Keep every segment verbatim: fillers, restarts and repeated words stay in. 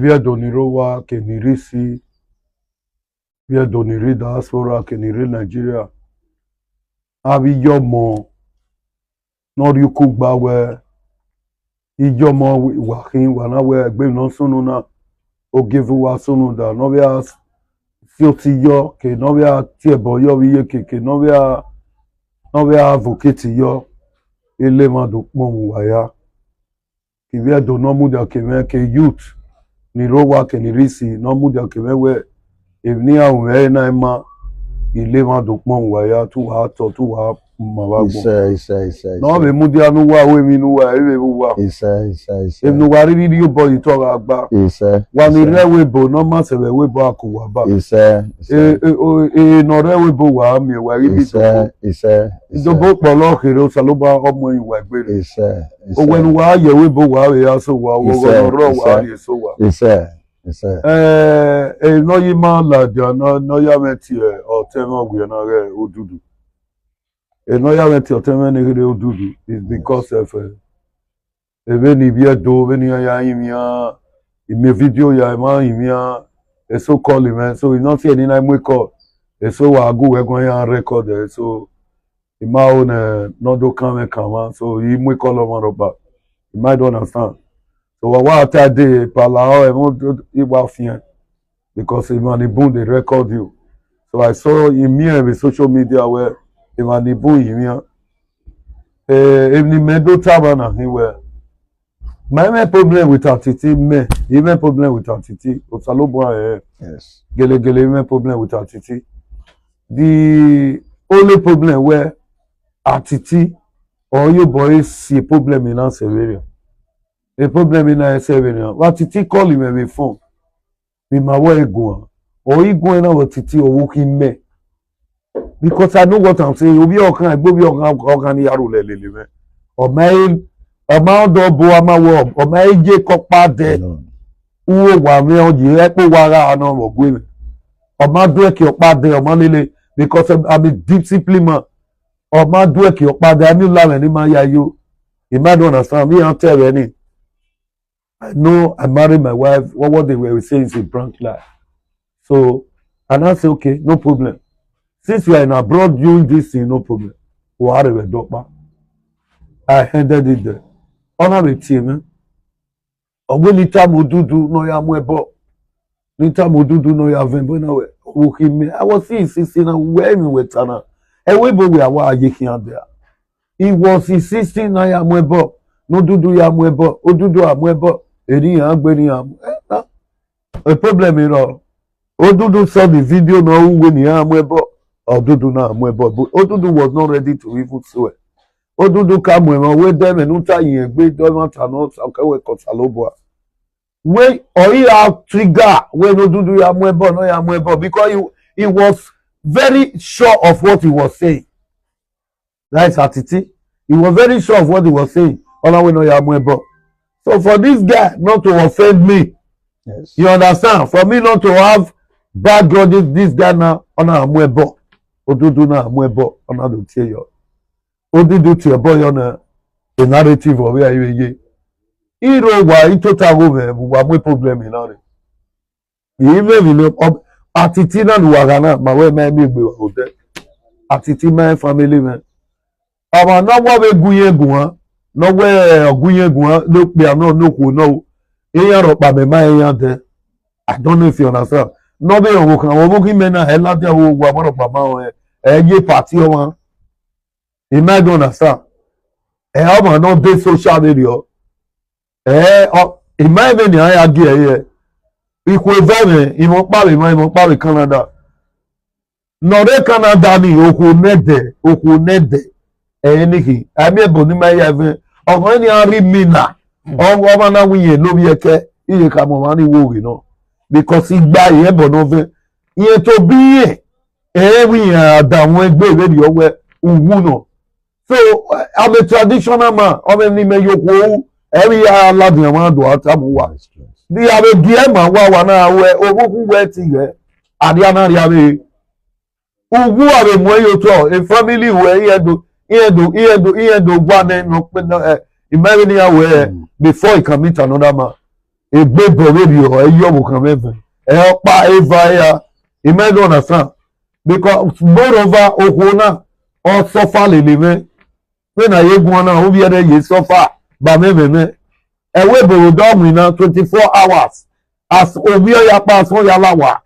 Vbe Ẹdo ni rre owa ke ni rre isi, vbe Ẹdo ni rre diaspora ke ni rre Nigeria, avbe iye ọmọ ne ọ rhie uku gba wẹ, iye ọmọ wa khin, wa na wẹ egbe ne ọ sunu na, ogieva uwa sunu da, ne ọ vbe a si oti yọ, ke ne ọ vbe a tie ẹbọ yọ vbe iyeke, ke ne ọ vbe a, ne ọ vbe a advocate yọ, ele emwa do kpọnmwẹ uwa ya. Ivbi Ẹdo ne ọ mudia ke mwẹ ke youth ni rre owa ke ni rre isi ne ọ mudia ke mwẹ wẹ, emwi ne iran ru mwẹ ẹre na i ma, I le emwa do kpọnmwẹ uwa ya, te uwa tọ, te uwa ma vbe agbọn. Isẹ, isẹ, isẹ, Ne ọ isẹ. Vbe mudia ne uwa ru emwi ne uwa i vbe vbe uwa. Isẹ, isẹ, isẹ. Emwi ne uwa rhirhi rhie obọ ye otọ gha gba. Isẹ, Wa ni isẹ. Rre ẹvbo ebo ne ọ ma sẹ vbe ẹvbo ebo a ke uwa ba. Isẹ, isẹ. E, e, o, e, ne ọ rre ẹvbo ebo wa miẹn wa ghi bi Isẹ, dobo. Isẹ, isẹ. Dobo kpọlọ kherhe Osanobua ọ mu ẹyin uwa egbe rre. Isẹ, isẹ. Owẹ ne uwa ye ẹvbo ebo wa vbe ya sẹ owa, oghọghọ Isẹ, ne ọ rrọọ wa isẹ. Rhie sẹ owa. Isẹ, isẹ. Eh, e ne ọ ye ima ladian ne ọ, ne ọ ya mwẹ tie ọtẹn mwẹ ọwiẹ na ghe Odudu. E ne ọ ya mwẹ tie ọtẹn mwẹ ne kherhe Odudu is because of, eh, vbene ivbi Ẹdo, vbene iran ya rinmwian, I miẹn video ya, emwa rinmwian, eso call mwẹ, so I nọ si ẹre ne I na mu call, eso wa gu wẹ guan iran record ẹre, so I ma ho ne, ne ọ do kan mwẹ kan mwa, so I mu call ọmwa rhọkpa, I ma do understand. So wa wa ta dee, pala ọ, ẹmwẹ I wa fian, because emwa ni bun dey record you. So I saw, I miẹn vbe social media wẹ emwa ni bun rinmwian. Eh, emwi ne imẹ do tama na khin wẹ, ma i mwẹ problem with Atiti, mẹ, I mwẹ problem with Atiti, Osanobua rẹn. Yes. Gelegele, I mwẹ problem with Atiti. The only problem wẹ Atiti, ọ ye obọ ẹre si problem na sẹ vberriọ. E problem na i sẹ vberriọ. Vbe Atiti call mwẹ vbe phone. Vbe ima vbe ẹre guan. Ọ i guan na vbe Atiti, ọ vbe khin mẹ. Because I know what I'm saying. Ovbi ọkhan, egbe ovbi ọkhan, ọkhan ni ya rhulẹ lele mwẹ. Ọ ma i, ọ ma dọ bo, a ma wẹ, ọ ma i ye ke ọkpa dẹ. Mm. Uwu owa mwẹ ọ ye, ẹkpo owa gha nọ vbe ọgue mwẹ. Ọ ma duẹki ọkpa dẹ, ọ ma lele, because I'm a disciplined man. Ọ ma duẹki ọkpa dẹ, a miẹn ulamwẹ ne ima ya yo. I ma do understand, iran te ẹvbo ni. I know I marry my wife. What, what they were saying is a blank lie. So, and I say, okay, no problem. Since you are in abroad doing this thing, no problem. Wa rre vbe ẹdẹ ọkpa. I ended it there. Ọ na vbe tie mwẹ. Ọ wẹ ne I tama Odudu ne ọ ya mu ẹbọ. Ne I tama Odudu ne ọ ya vẹn ẹbọ na wẹ, ọ vbe khin mẹ. I was still insisting na wẹ emwi wẹ ta na. Ẹvbo ebo wẹ a wa ye khian dia. I was insisting na ya mu ẹbọ, ne Odudu ya mu ẹbọ, Odudu a mu ẹbọ, erriọ iran gbe ne iran mu. Eh, na, a problem rrọọ. Odudu saw the video ne ọ ru wẹ ne iran mu ẹbọ, Odudu na mu ẹbọ, but Odudu was not ready to even swear. Odudu ka mu ẹmwẹ, wẹ dẹ ẹmwẹ ne u ta yin egbe, dọ ẹmwata ne ọ ta, ọ kẹ wẹ ke Osanobua. Wẹ, ọ i ra trigger wẹ ne Odudu ya mu ẹbọ, ne ọ ya mu ẹbọ, because he, he was very sure of what he was saying. That is Atiti. He was very sure of what he was saying. Ọ na wẹ ne ọ ya mu ẹbọ. So for this guy not to offend me, Yes. You understand? For me not to have bad grudges, this guy now, ọ na mu ẹbọ. Odudu na mu ẹbọ, ọ na do tie yọ. Odudu tie ẹbọ yọ na, a narrative of here, ye. I rre owa, I tota gho mwẹ, wa mu problem na rre. I mwẹ emwi ne, ọ, Atiti na ne uwa gha na, ma wẹ ma miẹn egbe wa odẹ. Atiti ma family mwẹ. Ọmwa ne ọ wa vbe gu irẹn guan, ne ọ wẹ ọ gu irẹn guan, ne okpia nọ, ne okhuo nọ, iran rhọkpa mẹ ma iran dẹ. I don't know if you understand. Ne ọ vbe rẹn ọvbokhan, ọvbokhan imẹ na, ẹ ladian vbe owa, ọmwa rhọkpa ma rẹn, ẹ ye party ọmwa. I ma do understand. Ẹ ọmwa ne ọ de social media. Ẹ, ọ, I ma vbene a ya gie ẹre. Ikhuo eva mwẹ, imẹ ọkpa vbe emwa, imẹ ọkpa vbe Canada. Ne ọ rre Canada ni, okhuo nẹdẹ, okhuo nẹdẹ, ẹre ni khin. A miẹn ẹbọ ne ima ya ẹvẹn. Ọmọ ni a rri mina, ọ, ọmwa na wẹ iyẹn ne ovbi ẹkẹ, iye khama ọmwa ni wo ghe nọ. Because igba ẹre ẹbọ ne ọ vẹn. Iyẹn to bi iyẹn, ẹre wẹ iyẹn a da wọn egbe vberriọ wẹ uwu nọ. So, I'm a traditional man. Ọ mwẹ ne imẹ ye okhuo ru, ẹ vbe ya ladian mwa do a tama uwa. Nice, nice. Di a vbe gie ma wa, wa na wẹ, ovbi uwu wẹ ti ghẹ, a dia na rria vbe. Uwu a vbe mu ẹre ye otọ, a family wẹ, iran do, iran do, iran do, iran do wa nẹ nọ kpe nọ, eh, I ma vbene iran wẹ, Mm. before he can meet another man. Egbe bọ vberriọ, ẹ yọ vbe okhan mwẹ vẹ. Ẹ ọkpa eva hia, I ma do understand. Because moreover, okhuo na, ọ suffer lele mwẹ. Vbene a ye guan na, ovbi ẹre ye suffer ba mwẹ ẹmwẹ mwẹ. Ẹ wẹ ebo vbe odọ winna twenty-four hours. As ovbi ọ ya kpa, asọn ya la wa.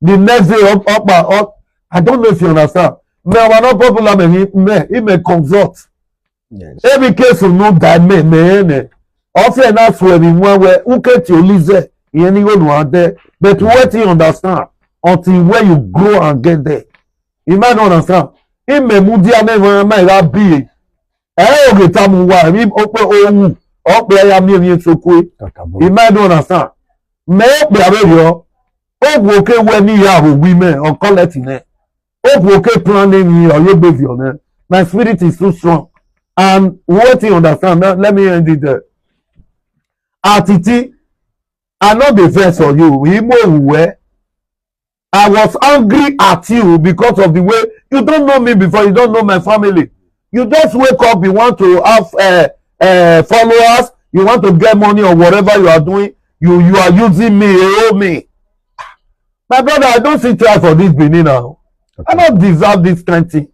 The next day, ọ, ọ kpa, ọ, I don't know if you understand. Mẹ ọmwa ne ọ popular, mẹ, mẹ, mẹ consult. Yes. Every case unu da mẹ, mẹ rẹn nẹ. Ọ sẹ na suẹ vbe iwan wẹ, u ke tie olizẹ, irẹn ni igho ne uan dẹ. But wetin you understand until when you grow and get there. You might not understand. Imẹ mudia ne emwa ma gha bi. Ẹ i re oge tama uwa, emwi okpia owu, okpia ya miẹn emwi esokue. Kakabo. You might not understand. Mẹ okpia vberriọ, owo ke wẹ ne I ya vbe owa imẹ, ọ collect nẹ. Owo ke plan emwi, ọ ye egbe viọ nẹ. My spirit is too strong. And wetin you understand, let me end it there. Atiti, I no dey vex for you. I mu owu wẹ. I was angry at you because of the way you don't know me before, you don't know my family. You just wake up, you want to have uh, uh, followers, you want to get money or whatever you are doing. You you are using me, you owe me. My brother, I don't see try for this Benin now. I don't deserve this kind thing.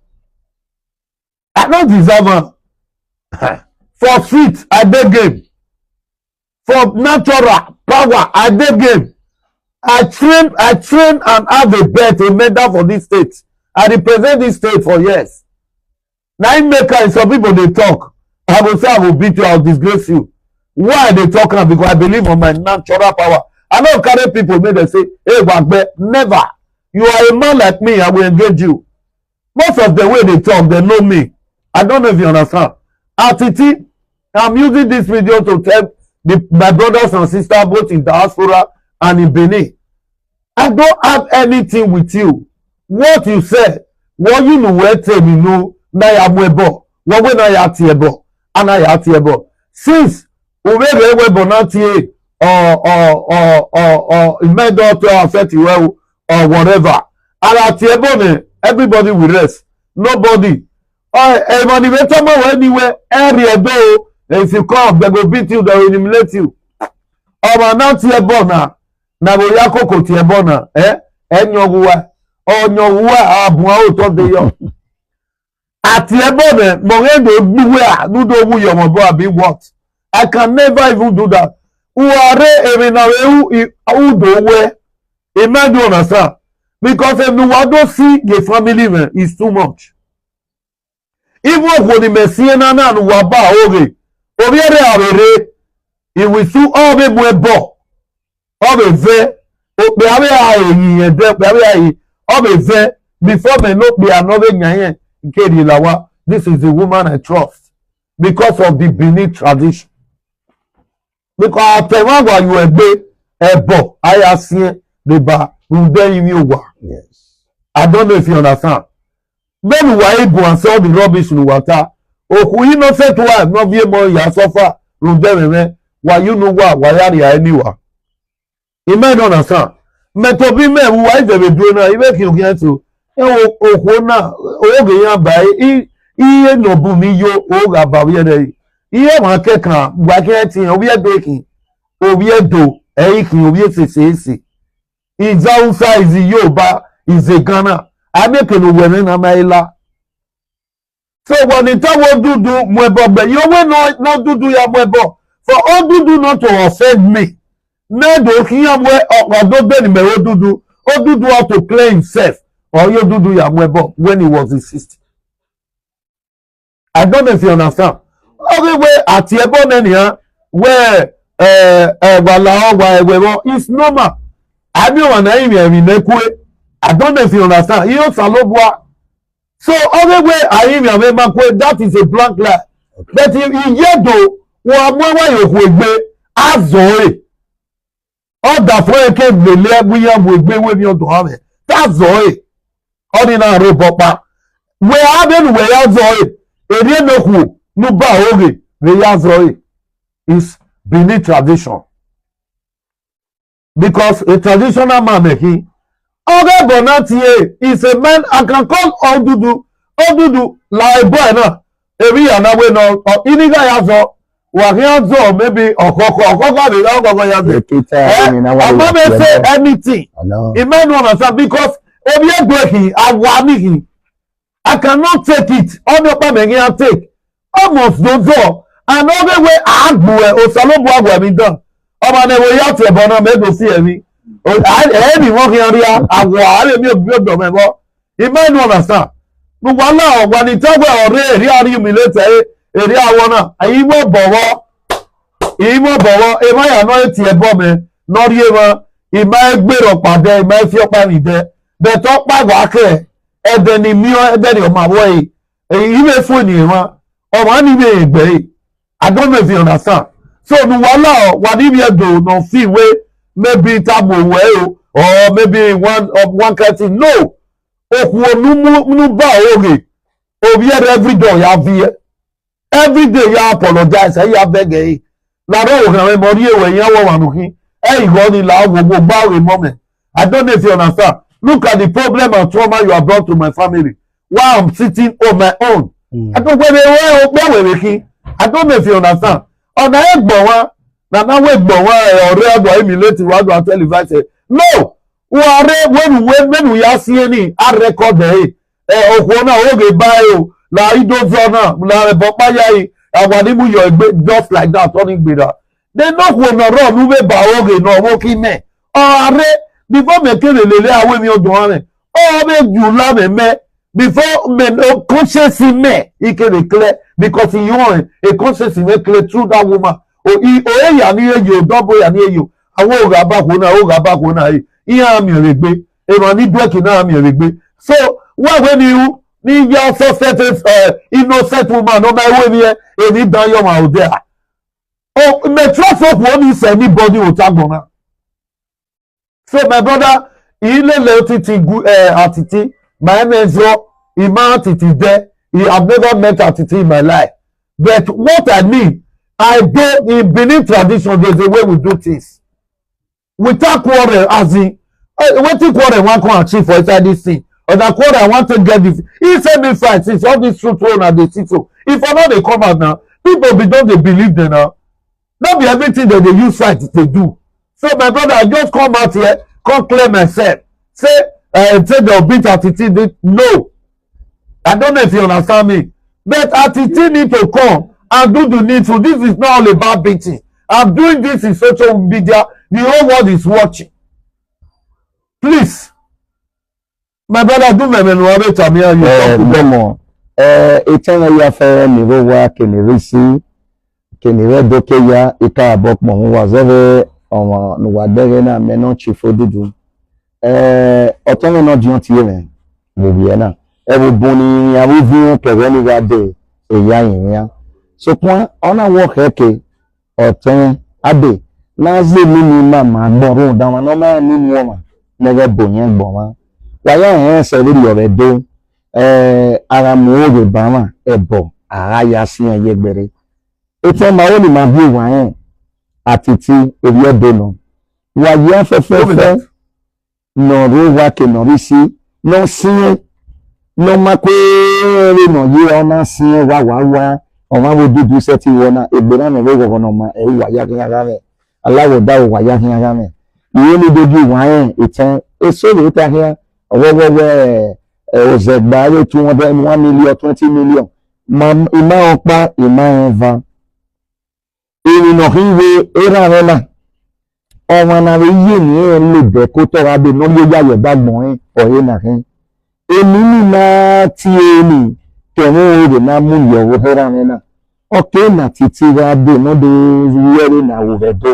I don't deserve am. For street, I dey game. For natural power, I dey game. I train, I train and have a belt, a medal for this state. I represent this state for years. Na im make am, some people dey talk, I go say I go beat you, I go disgrace you. Why I dey talk am? Because I believe on my natural power. I no carry people make dem say, hey, Wagbe, never. You are a man like me, I will engage you. Most of the way they talk, they know me. I don't know if you understand. Atiti, I'm using this video to tell the, my brothers and sisters, both in diaspora and in Benin. I don't have anything with you. What you say, what you know, where tell me no, na ya muebo, what we na ya tiebo, and na ya tiebo. Since we were we bona tie, or or or or or it might not affect you well, or whatever. And at tiebo ne, everybody will rest. Nobody. Emwa ni vbe tama wẹ anywhere, every edo, if you come, they go beat you, they will humiliate you. Ọmwa na tie ẹbọ na, na vbe ya koko tie ẹbọ na, eh? Ẹyọn ghuwa, ọyọn ghuwa, a bun aro otọ de yọ. A tie ẹbọ nẹ, mẹ ọghe do gbe uwẹ a, ne u do wu yọ mwẹ obọ abi what? I can never even do that. Uwa rre emwi na vbe ru, i- u do wẹ, I might do understand. Because emwi ne uwa do si ye family mwẹ is too much. Even okhuo ni mẹ siẹn na na ne uwa ba oghe, ovbi ẹre a vbe rre, I will sue ọ vbe mu ẹbọ, ọ vbe vẹ, okpia vbe a re yin ẹdẹ, okpia vbe a re, ọ vbe vẹ, before mẹ ne okpia ne ọ vbe yan irẹn ke rhie la owa. This is the woman I trust because of the Benin tradition. Because a ta emwa wa ye egbe, ẹbọ, a ya siẹn deba rhunmwuda ẹrinmwi owa. Yes. I don't know if you understand. Vbene uwa i guan sẹ all the rubbish ne uwa ta, okhuo innocent wife ne ọ viọ emọ ya suffer rhunmwuda ẹmwẹ mwẹ, wa ye unu uwa, wa ya rhia ẹre ne uwa. I might not understand. Mẹ tobọ imẹ vbe uwa i zẹ vbe due na, I vbe khian khian ẹse o. Ẹ wo okhuo na, oghe iran ba ẹre, I, I re ne ọ bun ni yo, o gha ba ovbi ẹre ẹre. I re emwa kẹkan, wa khian ẹtin, ovbi Ẹdo khin, ovbi Ẹdo, ẹ i khin, ovbi Esese ẹse. Is Hausa, is Yoruba, is a Ghana. A miẹn eke ne uwẹ mwẹ na ma i la. So, wẹ ni ta wẹ Odudu mu ẹbọ gbe, you wẹ ne Odudu ya mu ẹbọ. For Odudu not to offend me, mẹ do khian wẹ ọkpa do de ni mẹ Odudu. Odudu had to clear himself. Or Odudu ya mu ẹbọ when he was deceased. I don't know if you understand. Ọ ghi wẹ a tie ẹbọ nẹ nian, wẹ ẹ ẹ wa la ọ wa ẹwẹ vbọ, it's normal. A miẹn ọmwa ne a rinmwian emwi nẹ kue. I don't know if you understand. I re Osanobua. So ọ ghi wẹ a rinmwian mwẹ ma kue, that is a blank lie. But I ye do, wa mu ẹwa ye okhuo egbe, a zọ ẹre. Ọ da fo ẹre ke lele ẹwu iran mu egbe, wẹ emwi ọdọ mwẹ, te a zọ ẹre. Ọ ni na rre obọ ọkpa. Wẹ a vbene uwẹ ya zọ ẹre, erriọ ne okhuo ne u ba oghe vbe ya zọ ẹre. Is Benin tradition. Because a traditional man mẹ khin. Ọ ghe ẹbọ na tie, is a man I can call Odudu, Odudu la ẹbọ ẹre na. Emwi ya na wẹ nọ, ọ, I ni gha ya zọ. Wa khian zọ, maybe ọkhọkhọ, ọkhọkhọ vbe ra ọkhọkhọ ya zẹ. Ekita Eh, eni na wa ọmọ ya mẹ fiẹ say bọ. Anything. Ọlọ. Emmanuel understand because obi egbe khin, awa ni khin. I cannot take it. Ọnọkpa mẹ ghi a take. Almost do zọ. And ọ ghe wẹ a gbuẹ, Osanobua gua mi dan. Ọmwa ne wo ya tie ẹbọ na, mẹ do si ẹmwi. O, a, ẹ ni wọn khian ria, awa, a vbe miẹn obi odọ mẹ vbọ. I ma nu understand. Ne uwa na, ọwa ni ta wẹ ọre, erriọ a rri humiliate ẹre, erriọ awọ na. I mwẹ obọ vbọ, I mwẹ obọ vbọ, emwa ya nọ tie ẹbọ mẹ, ne ọ rhie emwa, I ma gberra ọkpa dẹ, I ma fi ọkpa ni dẹ. But ọkpa wa khẹ, ẹdẹ ni miẹn, ẹdẹ ni ọ ma vbọ ẹre, I vbe fu eni emwa, ọmwa ni vbe egbe ẹre. I don't know if you understand. So ne uwa la, wa ni vbiẹ do ne ọ fi wẹ, maybe ta mu owẹ o, or maybe one, uh, one kind thing. No. Okhuo ne u mu, ne u ba oghe, ovbi ẹre every day ọ ya viẹ. Every day ya apologize, ẹ ya beg ẹre. La rọ wo khian mwẹ, ọ rhie wẹ iran wọ ọmwa ne u khin. Ẹ i ghọ ni la wo, wo gba oghe mọ mẹ. I don't know if you understand. Look at the problem and trauma you have brought to my family. While I'm sitting on my own. Mm. I don't where they were, where we khin. I don't know if you understand. Ọna ẹ gbọ wan, na na wẹ gbọ wan, ẹ, ọre ọdọ emi leti wa do tell advice. No, wa re wenu we menu ya si eni a record ẹ. Ẹ, okhuo na oghe ba ẹ o, la i do zọ na, la ẹbọ kpa ya i, awa ni mu yọ egbe just like that, ọ ni gberra. Then okhuo ne ọ rrọọ ne u vbe ba oghe ne ọ vbe khin mẹ. Ọ gha rre, before mẹ kere lele aro emwi ọdọ mwẹ, ọ vbe gie ula mwẹ mẹ. Before mẹ, conscience mẹ, I kere clear, because I họn, conscience mẹ clear through that woman. O, I, o, eya ni ye yo, double eya ni ye yo. Awa ogha ba khuo na, ogha ba khuo na, eh, iran miẹn vbe egbe. Emwa ni duẹ ke na miẹn vbe egbe. So, wa wẹ ni ru, ni ya suspect, eh, innocent woman, ọ ma ru emwi, eh, emwi dan yọ ọmwa odẹ a. Oh, mẹ trust okhuo ni sẹ anybody ota agbọn na. So my brother, I lele otiti gu, eh, Atiti, my name is Ro, I ma Atiti there, I have never met Atiti in my life. But what I mean, I go in Benin tradition, there's a way we do things. Without quarrel, as in, eh, wetin quarrel wan come achieve for inside this thing? Or na quarrel I want to get this. He send me fight since all this truth wey una dey see so. If I no dey come out now, people be don dey believe them now. No be everything dem dey use fight dey do. So my brother, I just come out here, come clear myself. Say, uh, say dem beat Atiti, they, no. I don't know if you understand me. But Atiti need to come and do the needful. This is not all about beating. I'm doing this in social media. The whole world is watching. Please, my brother, do me, me no have a time here. You Eh, talk to them. Dọmọ, eh, etẹn ya fẹ ni ro wa kene risi, kene re do ke ya, ika abọ kpọ hu wa zẹvbe ọmwa ne uwa dẹghe na, mẹ nọ Chief Odudu. Eh, ọtẹn mwẹ nọ diọn tie mwẹ, vbe ovbi ẹna. Ẹvbo bun ni iran vbe uviẹn kẹghẹ ni gha de eya rinmwian. Sokpan, ọ na wẹ ọ khẹke, ọtẹn mwẹ, abe, na zẹ emwi ni ma ma gbọn rhunmwuda ọmwa ne ọ ma ni unu ọmwa, ne ẹghẹ bo yẹn gbọn mwa. Wa ya rẹn sẹ vberriọ vbe Ẹdo, eh, a gha mu oghe ba mwa, ẹbọ, a gha ya siẹn ye egbe rre. Etẹn ma, ọni ma viọ uwa rẹn, Atiti, ovbi Ẹdo nọ. Wa ya fẹfẹfẹ, ne ọ rre owa ke ne ọ rre isi, ne ọ siẹn, ne ọ ma kue vbene ọ ye, ọ na siẹn wa wa wa, ọmwa vbe Odudu sẹtin wọ na, egbe na nọ vbe oghọghọ ne ọ ma, ẹ i wa ya khian gha mwẹ, alawoda wa ya khian gha mwẹ. Iro ni do gie uwa rẹn etẹn, eso vbe ta khian, ọghọghọ wẹ, ẹ, ozẹgba vbe two hundred, one million, twenty million, ma, I ma rẹn ọkpa, I ma rẹn eva. Emwi ne ọ khin vbe erha mwẹ na, ọmwa ne a vbe ye ne irẹn lobẹ ke otọ gha dee ne ọ rhie ya ye ẹdẹ agbọn rẹn ọre na khin. Emwi ni na tie ni ke ẹmwẹ ore vbe na mu ye ọvbokhan erha mwẹ na, ọ ke na titi gha dee ne ọ do ru ẹre na ru vbe Ẹdo.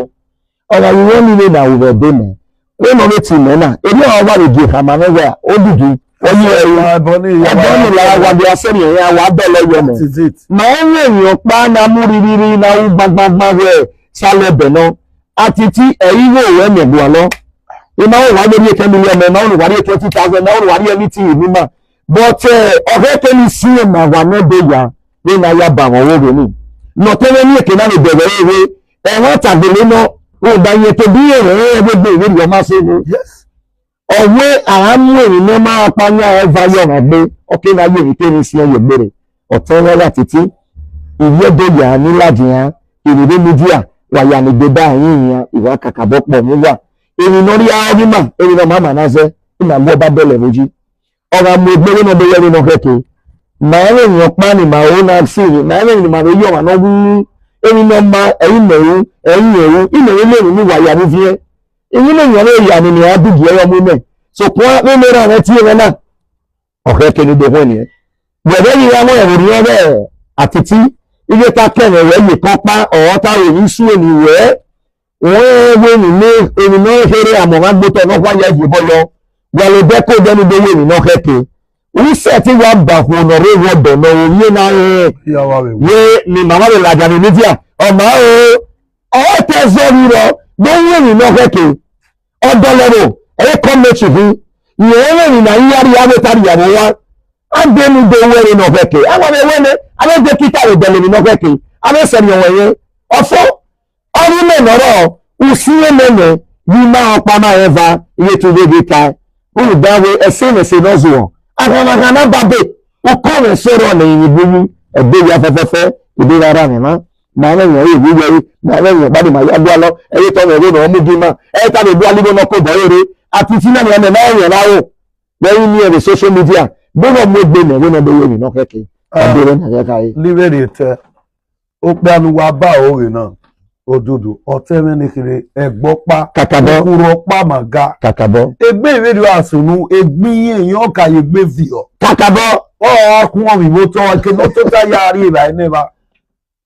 Ọ gha ru ẹre ni vbe na ru vbe Ẹdo nẹ, vbene ọ vbe tie mẹ na, erriọ ọ wa vbe gie khama mwẹ wẹẹ, Odudu, ọ ye ẹre. Ẹbọ ni ya ẹbọ wa ni la wa gbe asẹ ni ẹre, a wa dọlọ yọ mẹ. That is it. Ma ẹmwẹ emwi ọkpa na mu ririri na ru gbangbangban vbe salọ ẹbẹ nọ. Atiti, ẹ i gho ruẹ miẹn gualọ. I ma wa vbe rhie ten million mẹ, ma unu wa rhie twenty thousand, ma unu wa rhie anything ni ma. But, eh, ọ khẹke ni siẹn ma wa nọ do ya, vbene a ya ba mwẹ ọvbokhan ni. Ne ọ te mwẹ miẹn eke na vbe dẹghẹ ẹre, ẹmwata gele nọ, rhunmwuda irẹn tobọ irẹn rẹn vbe egbe vberriọ ma sẹ unu. Yes. Ọ wẹ a gha mu emwi ne ọ ma kpa yan ẹre va ye ọmwa egbe, ọ ke na ye emwi kemwi siẹn ye egbe rre. Ọtẹn mwẹ gha titi, ivbi Ẹdo ya ni ladian, Kevbe vbe media, wa ya ni deba ẹrinmwi iran, I wa kakabọ kpọ mu uwa. Emwi ne ọ rhie aro ghi ima, emwi ne ọ ma ma na zẹ, ima gu ọba dọlọ ẹvbo yi. Ọ gha mu egbe vbene ọ do wẹ vbe ne ọ khẹke. Ma rẹn emwi ọkpa ne ima ho na si emwi, ma rẹn emwi ne ima vbe ye ọmwa ne ọ wu, emwi ne ọ ma, ẹ i mẹ ru, ẹ i rẹn ru, imẹ vbe le emwi ne uwa ya vbe uviẹn. Emwi ne emwi ọ vbe ya ni, ne iran dugie ẹre mu imẹ. Sokpan vbene erha mwẹ tie mwẹ na, ọ khẹke ne u do khuẹn niẹn. Wẹ vbe ghi gha wọn ẹvbo rhiọn vbe atiti, ighẹ ta kẹmwẹ wẹ ye ekọ ọkpa, ọ ta ro emwi isu emwi wẹ, wẹ wẹ emwi ne, emwi ne ọ kherhe amọ gha gbe otọ ne ọ khuae ya gie obọ yọ, wa le odẹ ke odẹ ne u do ru emwi ne ọ khẹke. U sẹtin wa ba okhuo ne ọ rre vbe ọdọ ne ọ vbe ovbi ena rẹn, Iye wa vbe wẹ. Wẹ ne ima ma vbe ladian ne media, ọ ma o, ọ te zọ vbe rọ, do ru emwi ne ọ khẹke. Ọ dọlọ ẹvbo, ẹ i re kọmẹti khin, rẹn mwẹ emwi ne a i ya rhie avbe ta rhie avbe owa. A de mu do wẹ vbe ne ọ khẹke, a wa vbe wẹ nẹ, a vbe de kita vbe dọlọ emwi ne ọ khẹke, a vbe sẹ emwi ọmwa ẹre. Ọfo, ọ rre imẹ ne ọ rrọọ, usun ẹmwẹ nẹ, vbe ima ọkpa ma rẹn eva, I ghi tu vbe ghi tae. Rhunmwuda wẹ ẹse ne ẹse ne ọ zuọ, akhan ne akhan na ba be, ukọ mwẹ ẹse rrọọ ne ẹrinmwi bu yu, ẹbe ya fẹfẹfẹ, I do gha ra mwẹ mwa. Ma mwẹ yẹn re vbe uwẹ re, ma mwẹ yẹn ba de ma ya gualọ, ẹ i re tọ mwẹ igho ne ọ mu gi ima, ẹ i ta vbe gualọ igho ne ọ kobọ ẹre rre, a tu isi na nian mẹ ma rẹn yẹn na ro. Vbe I miẹn vbe social media, deghẹ ọ mu egbe nẹ, vbene ọ do ru emwi ne ọ khẹke, ọ Ah, deghẹ na ghẹ khare. Liveri etẹ, okpia ne uwa ba ro ghe na, odudu, ọtẹn mwẹ ne kherhe, ẹgbẹ ọkpa, Kakabọ. Ukhurhu ọkpa ma ga. Kakabọ. Egbe vberriọ a sunu, egbe iyen, iyen ọ ka ye egbe viọ. Kakabọ. Ọ ra khuọnmwi vbe otọ, eke ne ọ tota ya rri evbare nẹ evba.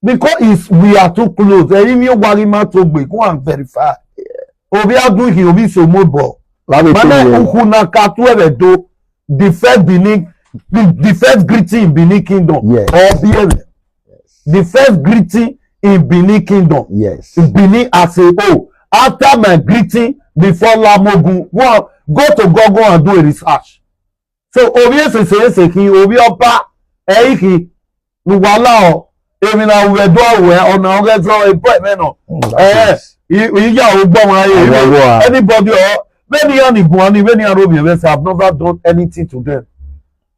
Because it's, we are too close. Ẹrinmwi owa ghi ma to gbe, go and verify. Ovbi Adughi, ovbi Somobọ. Wa vbe Mane to ye. Ukhu na ka tu ẹvbo do. The first Benin, the, the first greeting in Benin Kingdom. Yes. Or be ẹvbo. The first greeting in Benin Kingdom. Yes. In Benin as a whole. After my greeting before Lamogun, go, and- go to Google and do a research. So, ovbi esese ese khin, ovbi ọba, ẹ i khin, ne uwa la ọ, emwi ne a ru ẹdua ruẹ, ọna ọghe zọ, ebọ ẹmwẹ nọ. Mm, that's Eh, nice. I, I ya ru gbọ wan ye, Awa, awa. Anybody or, vbene iran ni guan ni, vbene iran rhovbiẹ mwẹ sẹ, I've never done anything to them.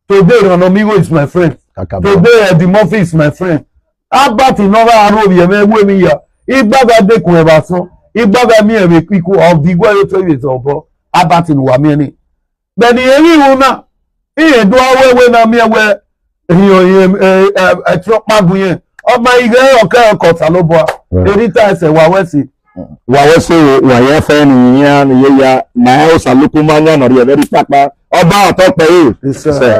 Today, Ranomigo is my friend. Kakabọ. Today, Eddie Murphy is my friend. Albert ne ọ gha rhovbiẹ mwẹ, wẹ emwi ya. Igbagha dekun ẹvba sọn, igbagha miẹn vbe ikpikhu, ọ di igho ẹre otọ ivbi obọ, Albert ne uwa miẹn ni. Bẹni emwi ru na, irẹn do aro ẹwe na miẹn wẹ rhiọn ẹtin ọkpa gun yẹn, ọ ma i ghẹ ọkẹrẹ ọkọ Osanobua, Right. Erita ẹsẹ wa wẹ ẹse. Wa wẹ ẹse o, wa ya fẹ ne iran ne ye ya, ma ẹ Osalukuma yan nọ rhie ẹvbo rri kpakpa, ọba ọtọ kpẹre. Isẹ. Isẹ.